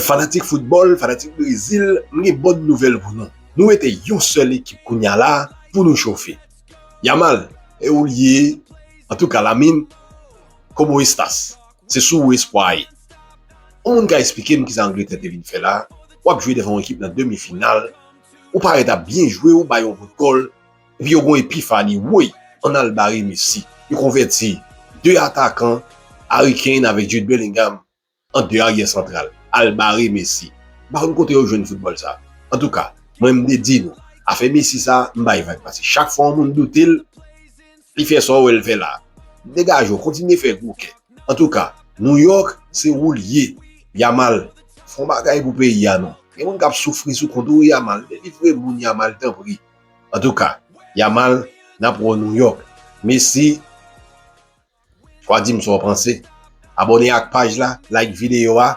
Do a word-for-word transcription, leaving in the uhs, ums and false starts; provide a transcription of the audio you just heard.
Fanatik foutbòl, fanatik Brezil, m gen bòn nouvèl pou nou. Nou rete yon sèl ekip kounya la pou nou chofe. Yamal, e ou l ye? Antouka, Lamine, como estás? Se sou ou espwa a ye. Yon moun ka esplike m kisa Angletè te vin fè la? W ap jwe devan yon ekip nan demi final, ou parèt ap byen jwe, ou bay yon kout gòl, epi yo gon epifani, woy, ann al bare Messi. Yo konvèti de atakan, Harry Kane avèk Jude Bellingham, an de aryè santral, al bare Messi. M pa konn kote yo jwenn foutbòl sa. Antouka, mwen m te di nou, afè Messi sa, m bay vag, paske chak fwa yon moun doute l, li fè sa w wè l fè la. Degaje w, kontinye fè gwo kè. Antouka, New York, se ou l ye. Yamal, fè yon bagay pou peyi a non. Gen moun k ap soufri sou kont ou, Yamal, delivre moun, Yamal, tanpri. Antouka, Yamal, n ap wè w New York. Messi, w a di m sa w panse. Abòne ak paj la, like videyo a.